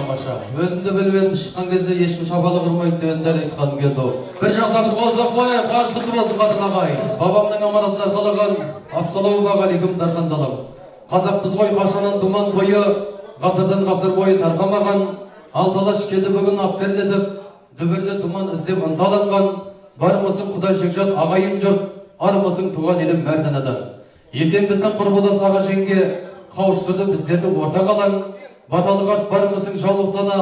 Тамаша. Өзімді біліп едім, шыққан кезде ешкім шапалақ ұрмайды деп дәл айтқаным келді. Бір жақсылап қол соғып қояйық, қуаныш құтты болсын қадірлі ағайын. Бабамның аманатын арқалаған ассалаумағалейкум дархан далам. Қазақпыз ғой қашаннан думан тойы, ғасырдан ғасыр бойы тарқамаған. Алты алаш келді бүгін ат терлетіп, дүбірлі думан іздеп ынталанған. Бармысың құдай жекжат ағайын жұрт, армысың туған елім мәрт анадан. Есен біздің құрбылас аға жеңге, қауыштырды біздерді орта қалаң. Баталы қарт бармысың жаулықтана,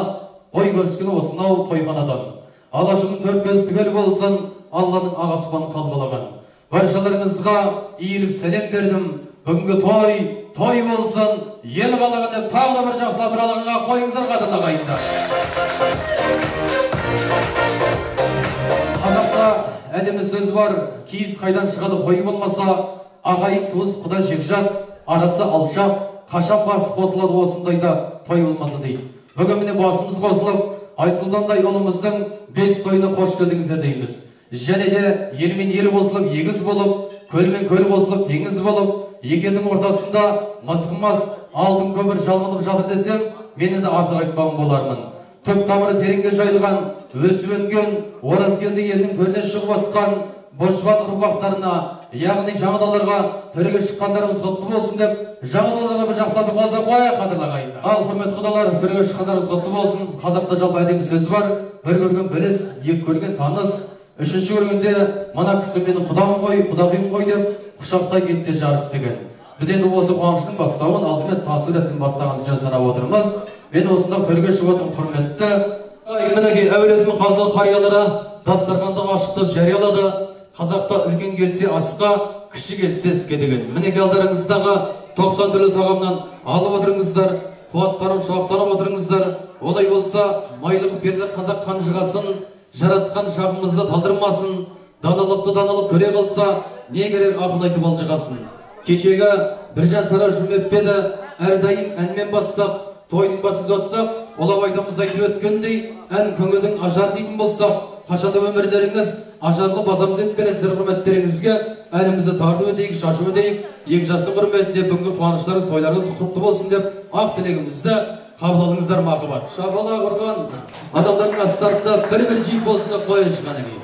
қой көріскен осынау тойханадан. Алашымның төрт көзі түгел болсын, Алланың ақ аспан қалқалаған. Баршаларыңызға иіліп сәлем бердім. Бүгінгі той, той болсын, ел қалаған деп тағы да бір жақсылап бір алғанға қойыңыздар қадірлі ағайындар. Қазақта әдемі сөз бар, киіз қайдан шығады қой болмаса, ағайын туыс құда жекжат, арасы алшақ, қашан бас қосылады осындайда той болмаса дейді. Бүгін міне басымыз қосылып, Айсұлтандай ұлымыздың 5 тойына қош келдіңіздер дейміз. Және де елмен ел қосылып, егіз болып, көлмен көл қосылып, теңіз болып, екі елдің ортасында мызғымас алтын көпір жалғанып жатыр десем, мен енді артық айтпаған болармын. Түп тамыры тереңге жайылған, өсіп өнген, Оразкелді елдің төріне шығып отқан божбан ұрпақтарына, яғни жаңадаларға төрге шыққандарыңыз құтты болсын деп, жаңадаларға бір жақсылап қол соғып қояйық қадірлі ағайын. Ал құрметті құдалар, төрге шыққандарыңыз құтты болсын. Қазақта жалпы әдемі сөз бар: бір көрген біліс, екі көрген таныс, үшінші көргенде мына кісі менің құдам ғой, құдағиым ғой деп құшақтай кетті жарыс деген. Біз енді осы қуаныштың бастауын алдымен танысу рәсімін бастағанды жөн санап отырмыз. Мен осында төрге шығып отырмын құрметті. Мінекей әулетімнің қазылы қариялары дастарханды ашық жариялады. Қазақта үлкен келсе асқа, кіші келсе іске деген. Мінекей алдарыңыздағы 90 түрлі тағамнан алып отырыңыздар, қуаттанып, шуақтанып отырыңыздар. Олай болса, майлығы перзент қазақ қанжығасын, жаратқан шағымызды талдырмасын, даналықты даналық көре қалса, не керек ақыл айтып алжығасын. Кешегі Біржан Сара Жұмеппеді әрдайым әнмен бастап, тойдың басын ұзатсақ, олап айтамыз айтып өткендей, ән көңілдің ажар дейтін болсақ, қашанда өмірлеріңіз ажарлы базамыз етпенесіздер құрметтеріңізге әнімізді тартып өтейік, шашып өтейік. Екі жастың құрметіне бүгінгі қуаныштарыңыз, тойларыңыз құтты болсын деп ақ тілегімізді қабыл алыңыздар махаббат. Шапалақ ұрған адамдардың астарында бір-бір жиып болсын деп қояйыншы қанекей.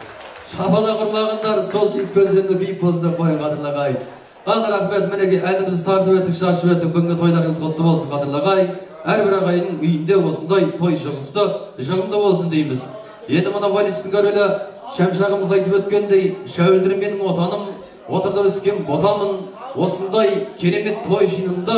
Шапалақ ұрмағандар сол жиып көздеріне күйіп болсын деп қояйын қадірлі ағайын. Ал рахмет, мінекей әнімізді тартып өттік, шашып өттік. Бүгінгі тойларыңыз құтты болсын қадірлі ағайын. Әрбір ағайынның үйінде осындай той жұғысты, жұғымды болсын дейміз. Енді мына вальстің королі Шәмші ағамыз айтып өткендей, Шәуілдір менің отаным, отырда өскен ботамын, осындай керемет той жиынында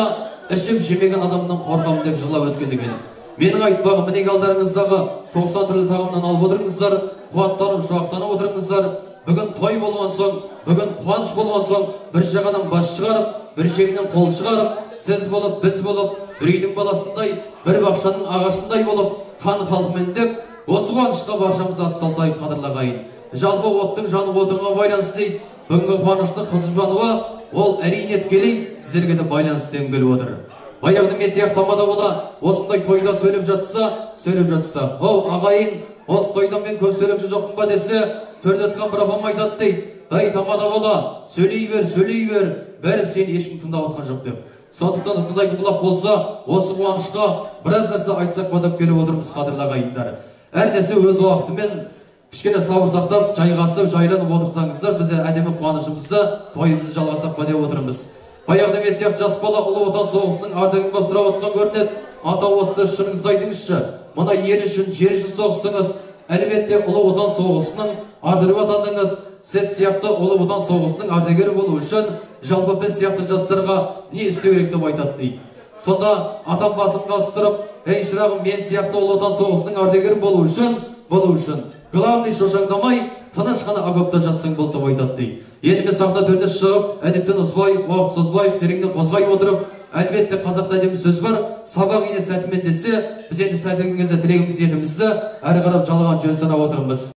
ішіп жемеген адамнан қорқамын деп жырлап өткен екен. Менің айтпағым, мінекей алдарыңыздағы 90 түрлі тағамнан алып отырыңыздар, қуаттанып, шуақтанып отырыңыздар. Бүгін той болған соң, бүгін қуаныш болған соң, бір жағадан бас шығарып, бір шегінен қол шығарып, сіз болып, біз болып, бір үйдің баласындай, бір бақшаның ағашындай болып, хан халқымен деп, осы қуанышқа баршамыз ат салсайық қадірлі ағайын. Жалпы оттың жанып отынға байланысты дейді. Бүгінгі қуаныштың қызып жануы, ол әрине тікелей сіздерге де байланысты дегім келіп отыр. Баяғыда мен сияқты тамада бола, осындай тойда сөйлеп жатса, оу ағайын, осы тойда мен көп сөйлепші жоқпын ба десе, төрде отқан бір апам айтады дейді. Ай тамада бола, сөйлей бер, сөйлей бер, бәрі сені ешкім тыңдап отқан жоқ деп. Сондықтан тыңдайтын құлақ болса, осы қуанышқа біраз нәрсе айтсақ па деп келіп отырмыз қадірлі ағайындар. Әр нәрсе өз уақытымен кішкене сабыр сақтап, жайғасып, жайланып отырсаңыздар, біз әдемі қуанышымызды, тойымызды жалғасақ па деп отырмыз. Баяғыда мен сияқты жас бала Ұлы Отан соғысының ардагері болып сұрап отқан көрінеді. Ата, осы шыныңызды айтыңызшы, мына ел үшін, жер үшін соғыстыңыз, әлбетте Ұлы Отан соғысының ардагері атандыңыз. Сіз сияқты Ұлы Отан соғысының ардагері болу үшін жалпы біз сияқты жастарға не істеу керек деп айтады дейді. Сонда атам басын қастырып, ей шырағым, мен сияқты Ұлы Отан соғысының ардагері болу үшін, главный шошаңдамай, тыныш қана окопта жатсаң болды деп айтады дейді. Енді мен сахна төріне шығып, әдептен озбай, уақыт созбай, тереңнен қозғай отырып, әлбетте қазақта әдемі сөз бар, сабақ ине сәтімен десе, біз енді сәті келген кезде тілегіміз, ниетімізді әрі қарап жалған жөн санап отырмыз.